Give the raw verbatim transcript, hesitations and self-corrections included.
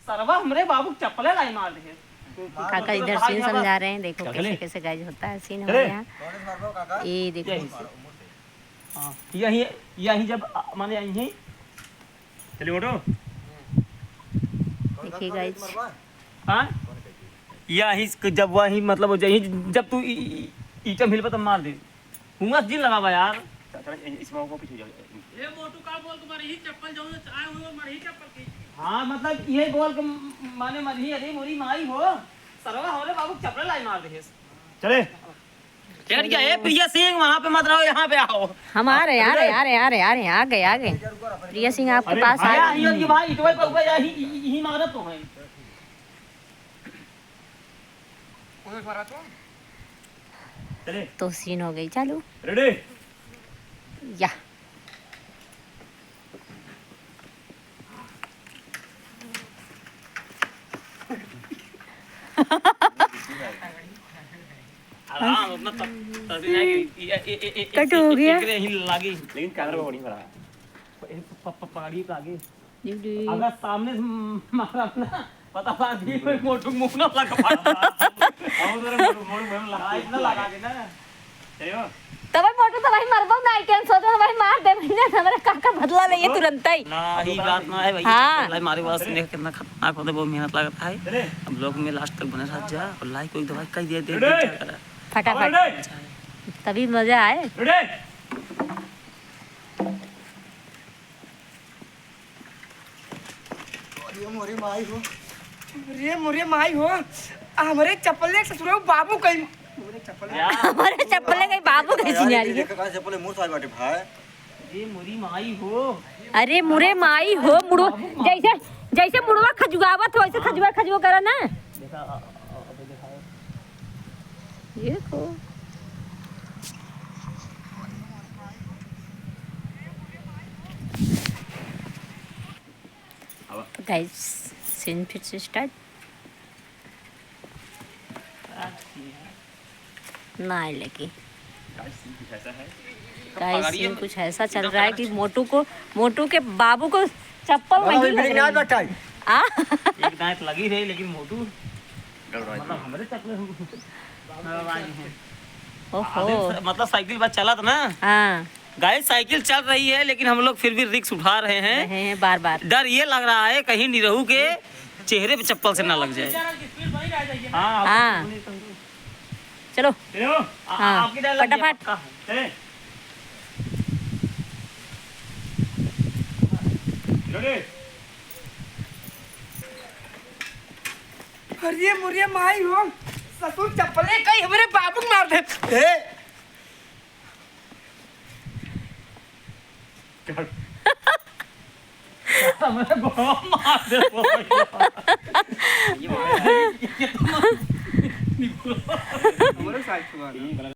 सरवा हमरे बाबू के चप्पले लाई मार दे। काका इधर सीन समझा रहे हैं, देखो कैसे कैसे गाइस होता है सीन हमारे यहाँ। ये देखो। हाँ, यही, यही जब, अ, माने यही। चलिए उठो। देखिए गाइस। हाँ? यही स-, जब वही, मतलब, यही जब तू ई-, ई-, ईटा मिलबा तब मार दे। हुआं से जिन लगावा यार। चल, चल, इस बाबू को पीछे जाओ। ए मोटू का बोल तुम्हारी ही चप्पल जाऊँ, आए हुए हमारी ही चप्पल खींच। हाँ, मतलब, ये बोल के म-, माने मरही, अरे मोरी माई हो, सरवा हो रे बाबू, चपले लाई मार दे। चले। क्या, क्या, ए प्रिया सिंह, वहाँ पे मत रहो, यहाँ पे आओ। हम आ रहे, आ रहे, आ रहे, आ रहे, आ रहे, आ गए, आ गए। प्रिया सिंह आपके अरे पास आ भाई, गए। ये, ये भाई, इतने पर ऊपर जा, ही, ही, ही मारत तो है। चले। तो सीन हो गई चालू। Ready? या। आराम, उतना तक, तक नहीं कि ये, ये, ये, ये, कट हो गया। एकरे ही लागी। लेकिन कैमरा में नहीं बना। प-, प-, प-, पकड़ी लागी। जी, जी। अगर सामने से मारा ना, पता लगा दी, मोटू मुंह ना लगा पाता। और उधर मोटू, मोटू मुंह में लगा। हाँ, इतना लगा के ना। तबे मोटू तो भाई मरबो ना, आई टेंशन तो भाई मार दे, भैया, हमारा काका बदला ले ये तुरंत ही। ना, ही बात ना है भाई। हाँ। चप्पल लाई मारे वाला सीन कितना खतरनाक होता है, बहुत मेहनत लगता है। अब vlog में last तक बने रह जा और like को एक दबाई कर दिया, देख, देख क्या करा। फटाफट। तभी मजा आए। अरे मोरे माई हो, अरे मोरे माई हो, हमरे चप्पले ससुरो बाबू कहीं, हमरे चप्पले। हमारे चप्पले कहीं बाबू कहीं यार, चिन्हारी है। देखा कहाँ चप्पले मुँह साल बाटे भाई। अरे मोरी माई हो। अरे मोरे माई हो, मुड़ो, जैसे, जैसे मुड़वा खजुआवत हो, वैसे खजुआ, खजुआ करा ना। देखा, अ, अ, अ, देखा। देखो। Guys, scene फिर से start। ना लगी। Guys, scene कुछ ऐसा है। Guys, scene कुछ ऐसा चल रहा है कि मोटू को, मोटू के बाबू को चप्पल नहीं लग रही। आ? एक दांत लगी रही, लेकिन मोटू, मतलब, हमरे चप्पल हम गड़बड़ाई हैं। ओहो। आदमी स-, मतलब, साइकिल बस चलत ना। हाँ। Guys, साइकिल चल रही है, लेकिन हम लोग फिर भी risk उठा रहे हैं। रहे हैं बार बार। डर ये लग रहा है कहीं निरहू के चेहरे पे चप्पल से ना लग जाए। हाँ, हाँ। चलो। चलो, आ-, हाँ, आपकी dialogue फटाफट। आपका है। चले। Ready? अरे मोरे माई हो, ससुर चप्पले कहीं हमरे बाबू के मार दे। ए! हमरे बाबू मार दे। ये मार दे। ये तो मार दे। हमरे साइड से मार दे।